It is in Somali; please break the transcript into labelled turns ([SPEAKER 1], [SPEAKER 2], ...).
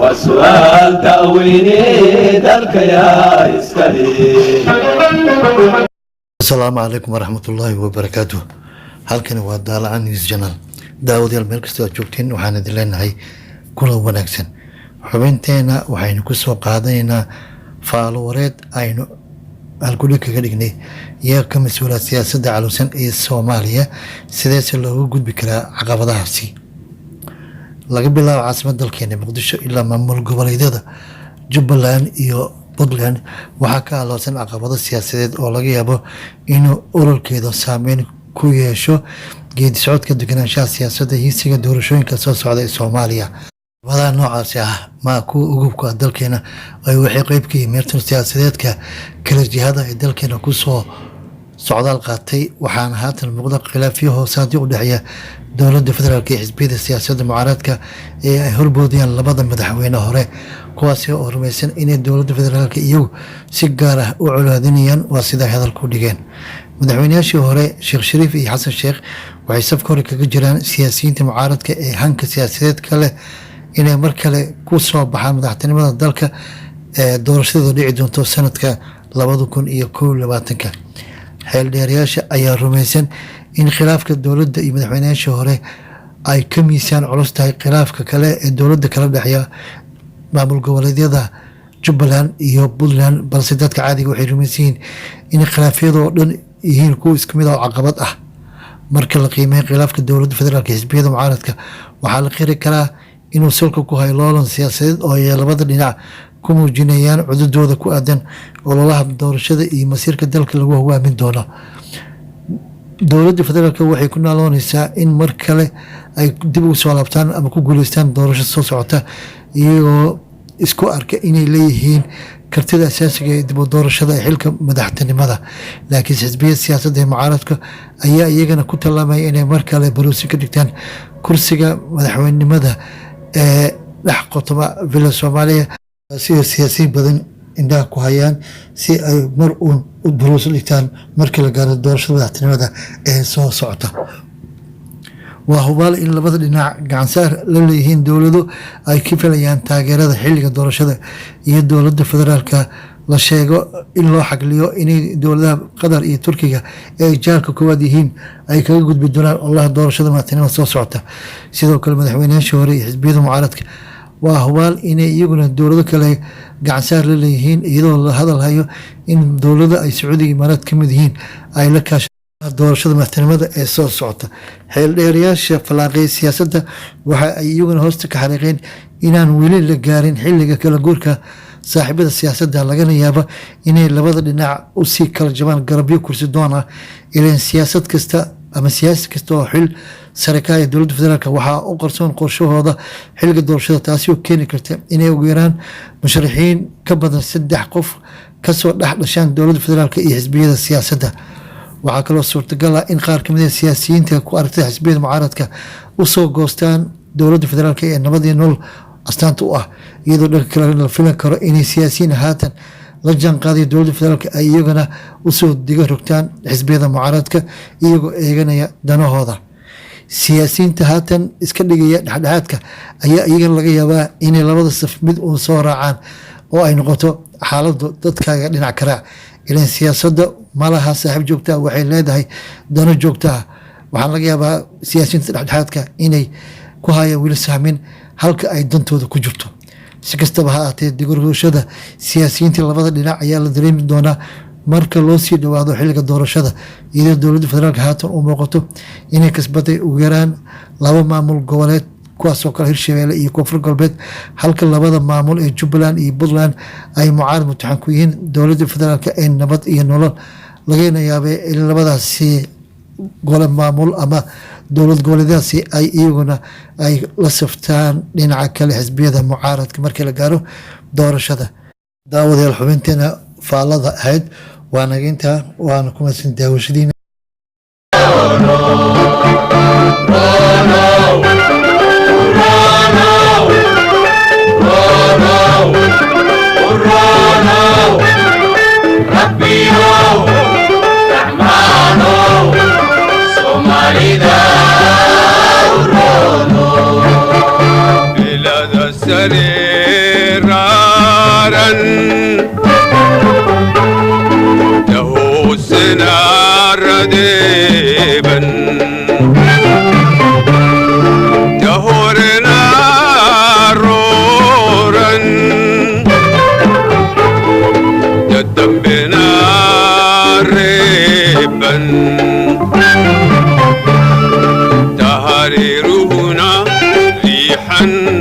[SPEAKER 1] Waa su'aal da'weyne, dalka yaa iskale?
[SPEAKER 2] Asalaamu calaykum waraxmatullaahi wabarakaatu. Halkani waa Daalaca News Channel. Daawadayaal, meel kastoo aad joogteen, waxaan idin leenahay kulan wanaagsan. Xubinteena waxaynu ku soo qaadanaynaa faalo wareed aynu halkudhig kaga dhignay: yaa ka mas-uula siyaasadda caluusan ee Soomaaliya, sideese looga gudbi karaa caqabadahaasi? Laga bilaabo caasimadda dalkeena Muqdisho ilaa maamul goboleedyada Jubbaland iyo Puntland, waxaa ka aloosan caqabado siyaasadeed oo laga yaabo inuu ololkeeda saameyn ku yeesho geedi socodka deganaanshaha siyaasadda hiisiga doorashooyinka soo socda ee Soomaaliya. Caqabadaha noocaasi ah ma kuwa ugubka ah dalkeena ay waxay qeyb ka yihiin meertan siyaasadeedka kala jihada ee dalkeena kusoo socdaal qaatay. Waxaana haatan muuqda khilaafyo hoosaadyo u dhexeeya dowladda federaalka iyo xisbiyada siyaasadda mucaaradka ee ay horboodayaan labada madaxweyne hore, kuwaasi oo rumaysan inay dowladda federaalka iyagu si gaar ah u colaadinayaan. Waa siday hadalku dhigeen. Madaxweynayaashii hore Sheekh Shariif iyo Xasan Sheekh waxay safka hore kaga jiraan siyaasiyiinta mucaaradka ee hanka siyaasadeed kale inay mar kale ku soo baxaan madaxtinimada dalka ee doorashada dhici doonto sanadka 2021-ka. Xeeldheerayaasha ayaa rumaysan in khilaafka dowladda iyo madaxweynayaashii hore ay ka miisaan culus tahay khilaafka kale ee dowladda kala dhexeeya maamul goboleedyada Jubbaland iyo Puntland. Balse dadka caadiga waxay rumaysan yihiin in khilaafyadoo dhan yihiin kuwa isku mid ah oo caqabad ah. Marka la qiimeeyo khilaafka dowladda federaalka iyo xisbiyada mucaaradka, waxaa la qiri karaa inuu salka ku hayo loolan siyaasadeed oo ay labada dhinac ku muujinayaan cududooda ku aadan ololaha doorashada iyo masiirka dalka lagu hogaamin doono. Dowladda federaalk waxay ku naalooneysaa in mar kale ay dib ugu soo laabtaan ama ku guuleystaan doorasho soo socota, iyagoo isku arka inay leeyihiin kartida asaasiga ee dib u doorashada ee xilka madaxtinimada. Laakiin xisbiyada siyaasadda ee mucaaradka ayaa iyagana ku tallaamaya inay mar kale baruusi ka dhigtaan kursiga madaxweynenimada ee dhex qotoma Villa Soomaaliya, sida siyaasiyiin badan indhaha ku hayaan si ay mar uun u baruusi dhigtaan markii la gaaro doorashada madaxtinimada ee soo socota. Waa hubaal in labada dhinac gacansaar la leeyihiin dowlado ay ka filayaan taageerada xilliga doorashada, iyo dowladda federaalka la sheego in loo xagliyo inay dowladaha Qatar iyo Turkiga ee ay jaarka koowaad yihiin ay kaga gudbi doonaan ololaha doorashada madaxtinimada soo socota. Sidoo kale, madaxweynayaashii hore iyo xisbiyada mucaaradka waa hubaal inay iyaguna dowlado kale gacansaar la leeyihiin, iyadoo la hadal hayo in dowlada ay Sacuudiga, Imaaraad ka mid yihiin ay la kaasha doorashada madaxtinimada ee soo socota. Xeeldheerayaasha falanqeeya siyaasadda waxa ay iyaguna hoosta ka xariiqeen inaan weli la gaarin xilliga kala guurka saaxiibada siyaasadda, lagana yaabo inay labada dhinac usii kala jabaan garabyo kursi doon ah. Ileen siyaasad kasta ama siyaasi kasta oo xil sare ka haya dowladda federaalk waxaa u qarsoon qorshahooda xilliga doorashada, taasi oo keeni karta inay ugu yaraan musharaxiin ka badan saddex qof kasoo dhex dhashaan dowladda federaalk iyo xisbiyada siyaasadda. Waxaa kaloo suurtagal ah in qaar kamid ah siyaasiyiinta ku aragtida xisbiyada mucaaradka usoo goostaan dowladda federaalk ee nabadii nolol astaanta u ah, iyadoo dhanka kale la filan karo inay siyaasiyiin haatan la jaanqaadaya dowladda federaalk ay iyagana usoo diga rogtaan xisbiyada mucaaradka, iyagoo eeganaya danahooda. Siyaasiyiinta haatan iska dhigaya dhexdhexaadka ayaa iyagana laga yaabaa inay labada saf mid uun soo raacaan oo ay noqoto xaaladdu dadkaaga dhinac karaac. Ilan siyaasadda malaha saaxiib joogtaa, waxay leedahay dano joogtaa. Waxaa laga yaabaa siyaasiyiinta dhexdhexaadka inay ku hayaan weli sahmin halka ay dantooda ku jirto. Si kastaba ha ahaatee, digurashada siyaasiyiinta labada dhinac ayaa la dareemi doonaa marka loo sii dhowaado xilliga doorashada, iyadoo dowladda federaalka haatan u muuqato inay kasbatay ugu yaraan laba maamul goboleed, kuwaasoo kale Hirshabeelle iyo Koonfur Galbeed, halka labada maamul ee Jubbaland iyo Puntland ay mucaarad mutaxan ku yihiin dowladda federaalk ee nabad iyo nolol. Lagana yaabay in labadaasi gole maamul ama dowlad goboleedyadaasi ay iyaguna ay la saftaan dhinaca kale xisbiyada mucaaradka markii la gaaro doorashada. Daawadayaal, xubinteena faallada ahayd waa naga intaa, waana ku mahadsan daawashadiina.
[SPEAKER 1] Rabbiyow Raxmaanow, Soomaalida u roonow.
[SPEAKER 3] سريرارا تهوسنا رديبا تهورنا رورا تدبنا ريبا تهريرهنا ريحا.